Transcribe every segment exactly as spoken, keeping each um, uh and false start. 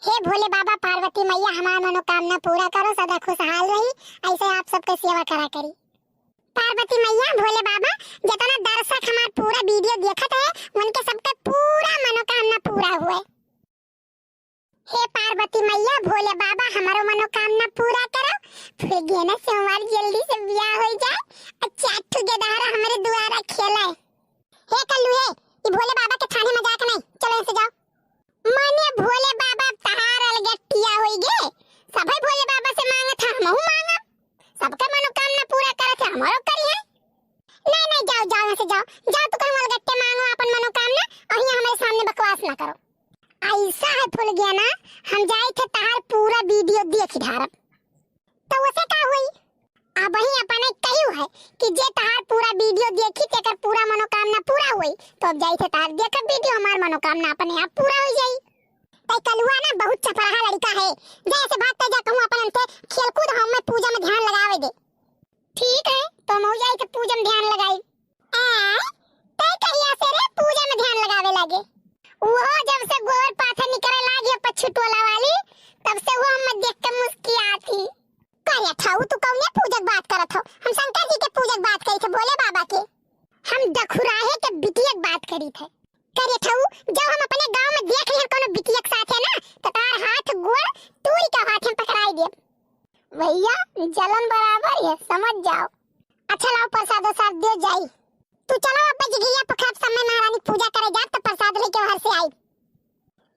हे भोले बाबा, पार्वती मैया, हमार मनोकामना पूरा करो, सदा खुशहाल रही, ऐसे आप सबके सेवा करा करी। पार्वती मैया, भोले बाबा, जितना दर्शक हमार पूरा वीडियो देखत है, उनके सबके पूरा मनोकामना पूरा हुए। हे पार्वती मैया, भोले बाबा, हमारो मनोकामना पूरा करो। फुलगेना सोमवार जल्दी से बियाह हो जाए और चार ठो गेदहरा हमारे दुआरा खेले। हे कल्लू, हे, ई भोले बाबा के ठाने मजाक नहीं, चलो यहाँ से जाओ। माने भोले बाबा तहार अलगट्टिया होई गे, सभे भोले बाबा से मांगत है, हमहू मांगब। सबका मनोकामना पूरा करत है, हमारो करी है। नहीं, नहीं, जाओ, जाओ यहाँ से, जाओ, जाओ, तू कहूँ अलगट्टे मांगो अपन मनोकामना, और यहाँ हमारे सामने बकवास ना करो। ऐसा है फुलगेना, हम जाई थे तहार पूरा वीडियो देख डारब। तो उसे का हुई? अब वही अपने कही है कि जे तहार पूरा वीडियो देखी, तेकर पूरा मनोकामना पूरा हुई। तो अब जाई थे तहार देखब वीडियो, हमार मनोकामना अपने आप पूरा हो जाई। तै कलुआ ना बहुत चपराहा लड़का है, जैसे बात तै जा कहूँ अपन उनसे खेल कूद, हम मैं पूजा में ध्यान लगावे दे। ठीक है, तो हम हो जाई तो पूजा में ध्यान लगाई। आ, तै कहिया से रे पूजा में ध्यान लगावे लागे? वो जब से गोबर पाथर निकले लागे पच्छू टोला वाली, तब से वो हम देख के मुस्कियाती। करे ठाऊ, तू कौने पूजा के बात करत हो? हम शंकर जी के पूजा के बात करी थे, भोले बाबा के। हम दखुराहे के बिटिया के बात करी थे। करे ठाऊ, जब हम अपने गांव में देख लिहन कोनो बिटिया के साथ है ना, तो तार हाथ गोड़ तूरी के हाथ में पकड़ाई देब। भैया, जलन बराबर है, समझ जाओ। अच्छा लाओ, प्रसाद उसाद दे जाई। तू चलो अब जिगिया पखरब समय महारानी पूजा करे जात, तो प्रसाद लेके बाहर से आई।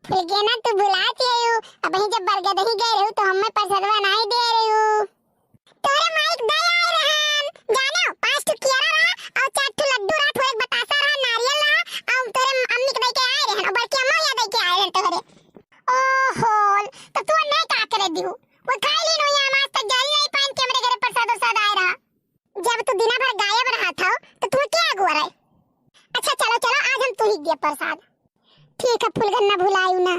फुलगेना, तू भुलात ही हो, अबहीं जब बरगदही गए रहू तो हमें प्रसादवा नहीं दे रहू। तोरे माई के दे आए रहन, जानो, पाँच ठो केरा रहा और चार ठो लड्डू रहा, थोड़े बतासा रहा, नारियल रहा, और तोरे अम्मी के दे के आए रहन, और बड़की अम्मा या दे के आए रहन तोहरे। ओहो, तो तू नहीं का करे दिहू? वो खाई लीन हुई, हम आज तक जानी नहीं पाइन कि हमरे घरे प्रसाद उरसाद आए रहा। जब तू दिना भर गायब रहा था, तो तू क्या अगुआ रहे? अच्छा चलो, चलो, आज हम तू ही दिया प्रसाद। ठीक है फुलगेना, भुलायू ना।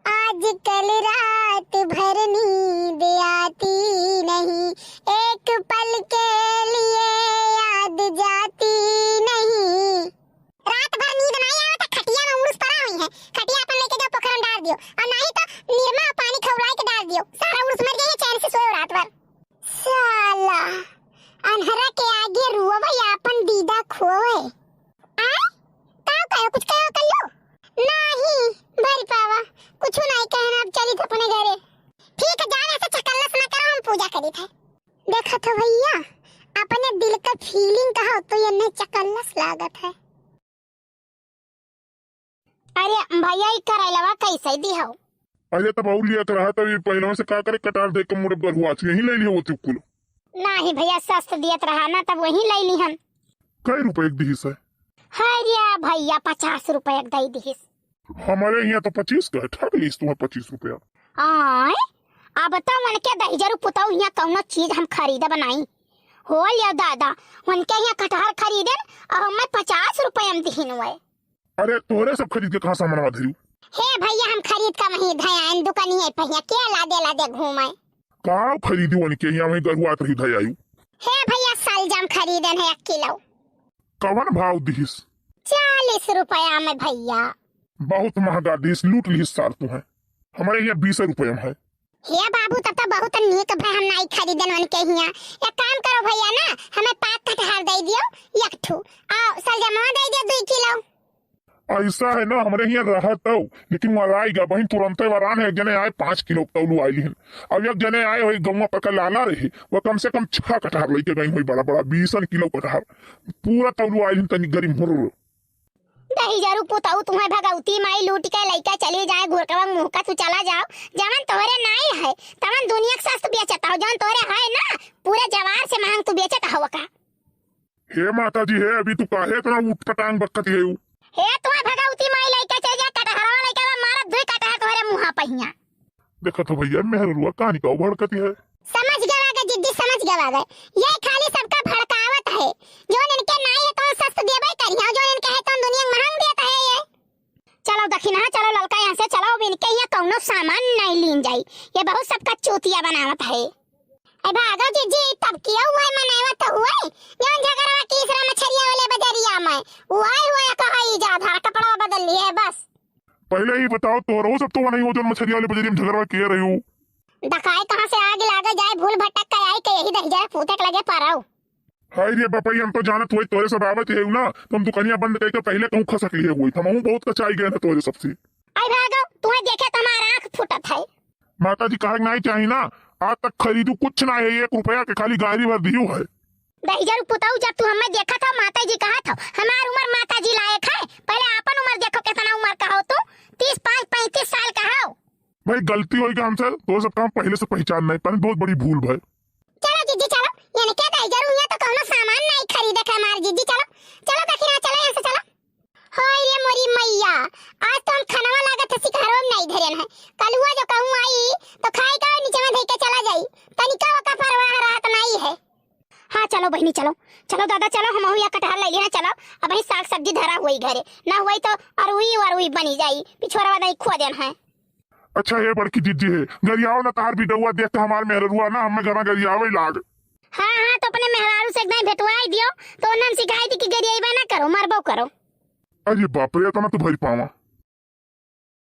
आजकल रात भर नींद आती नहीं, एक पल के लिए याद जाती नहीं। रात भर नींद नहीं आवत, खटिया में उड़स पड़ा हुई है। खटिया अपन लेके जाओ, पोखर में डाल दियो, और नहीं तो निरमा पानी खौराई के डाल दियो, सारा उड़स मर जाइए, चैन से सोए रात भर। साला, अन्हरा के आगे रोवे, आपन दीदा खोवे। आय? का कहो, कुछ कहो कल्लू? नाही, भरी पावा, कुछ नहीं कहना, अब चली थे अपने घरे। ठीक है, जाओ, ऐसे चकल्लस ना करो, हम पूजा करी थे। देखा था भैया, अपने दिल का feeling कहा तो ये नहीं चकल्लस लागत है। अरे भैया, ई करैलवा कैसे दिहौ? अरे तब और लिया तो रहा, तब ये पहलवा से का करे, कटार देख के मुड़े गरुआ थी, यहीं ले लियो वो चुक्कुल। नाही भैया, सस्त दियत रहा ना, तब वहीं ले ली हम। कै रुपए के दिहिस है? है रे भैया, पचास रुपए के दे दिहिस। हमारे यहाँ तो पच्चीस का है, ठग लीस तुम्हें पच्चीस रुपया। आय, अब तो मन के दहिजरू पुतौ यहाँ कौनो चीज हम खरीदब नहीं। हो लिया दादा, उनके यहाँ कटहर खरीदन और हमें पचास रुपया में दिहिन हुए। अरे तोरे सब खरीद के कहाँ सामान धरू? हे भैया, हम खरीद का वहीं धयान दुकानिए पे हिया के लादे लादे घूमे। का खरीदू उनके यहाँ वहीं गरुआत रही धयायु? हे भैया, सलजम खरीदन है एक किलो। कवन भाव दिहिस? चालीस रुपया में भैया। बहुत महंगा दिहिस, लूट लिहिस सार तू है। हमारे यहाँ बीस रुपया में है। हे बाबू, तब तो बहुत नीक भय, हम नाई खरीदन उनके हिया। एक काम करो भैया ना, हमें पाक कटहर दे दियो एक ठू, आ सलजमवा दे दियो दुई किलो। ऐसा है ना, हमरे हिया रहा तो, लेकिन वो लाई गा बहिन, तुरंते वरान है, एक जने आए पाँच किलो तौलू आइली हन। अब एक जने आए हुए गौवा पर का लाला रहे, वो कम से कम छह कटहर लेके गई हुई, बड़ा बड़ा बीसन किलो कटहर, पूरा तौलू आइली हन, तनी गरीब मुर्र। दहिजरू पुतऊ तुम्हें भगवती माई लूट के लइका चली जाए, घुरकवा मुँह का तू चला जाओ। जवन तोहरे नाई है, तवन दुनिया के सस्त बेचत हो, जवन तोहरे है ना, पूरे जवार से महंग तू बेचत हो का। हे माता जी, हे, अभी तू काहे इतना उटपटांग बकत है? हे तुम्हें भगवती माई लइका चली जाए, कटहरवा लइका में मारा दुई कटहर तोहरे मुँहा पहिया। देखत हो भैया, मेहरुआ कहानी का भड़कती है। समझ गवा गे जिज्जी, समझ गवा गे। ये खाली सबका भड़कावत है। जौन इनके नाई है, तौन सस्त देबे करिया, जौन इनके है, तौन दुनिया में महंग देत है ये। चलो दखिनहा, चलो ललका यहाँ से, चलो, अब इनके यहाँ कौनो सामान नहीं लीन जाई। ये बहुत सबका चूतिया बनावत है। ए भागो जिज्जी, तब किया हुआ है, मनावत तो हुआ है। जौन झगड़वा तीसरा मछरिया वाले बजरिया में, हुआ है, हुआ है, कहा ई जा, धार कपड़ा बदल लिए है, बस। पहिले ही बताओ, तोहरहू सब तो वनही हो, जौन मछरिया वाले बजरिया में झगड़वा किहे रहिउ। दखाए कहाँ से आग लागे जाए, भूल भटक के आई के यही दहिजर पूते के लगे परउ। हाय रे बपई, हम तो जानत होई तोरे सब आवत ही ना, तो हम दुकनिया बंद कइके पहिले कहूँ खसक लिहे होई। हमहू बहुत कचाई गए ना तोरे सबसे। आई भागो, तुहैं देखे तो हमार आँख फूटत है। माता जी, कहे के नाहीं चाही ना, आज तक खरीदू कुछ ना है, एक रुपया के खाली गारी भर दिहू है। दहिजर पुतऊ, जब तू हमें देखत हो माता जी कहत हो, हमार उमर माता जी लायक है? पहिले आपन उमर देखो, केतना उमर का हो तू? तीस पाँच पैंतीस साल का हो। भाई, गलती होई गै हमसे, तो सब काम पहिले से पहिचान नाहीं पानी, बहुत बड़ी भूल भाई। चलो जीजी चलो, यानी के दहिजर हुआ तो कौनो सामान नाहीं खरीदे के हमार जीजी, चलो, चलो दखिना, चलो यहाँ से चलो। हाय रे मोरी मैया, आज तो हम खनवा लागत है सिकहरो में नाहीं धरेन है। कलुआ जो कहूँ आई तो खाए का नीचे में धइ के चला जाई, तनिका ओका परवाह रहत नाहीं है। हाँ चलो बहिनी चलो, चलो दादा चलो, हमहू या कटहर लइ लेना चलो। अबहीं साग सब्जी धरा हुई घरे, ना हुई तो अरुई वरुई बनी जाई, पिछोरवा नहीं खो देन है। अच्छा हे बड़की जीजी है, गरियाओ ना, तहार बिडौआ देख के हमार मेहररुआ ना हमें घना गरियावे लाग। हाँ हाँ, तो अपने मेहरारू से एक दाई भेंटवाई दियो, तो उन्हन सिखाई दी कि गरियाइबा ना करो, मरबो करो। अरे बाप रे, इतना तो भरी पावा।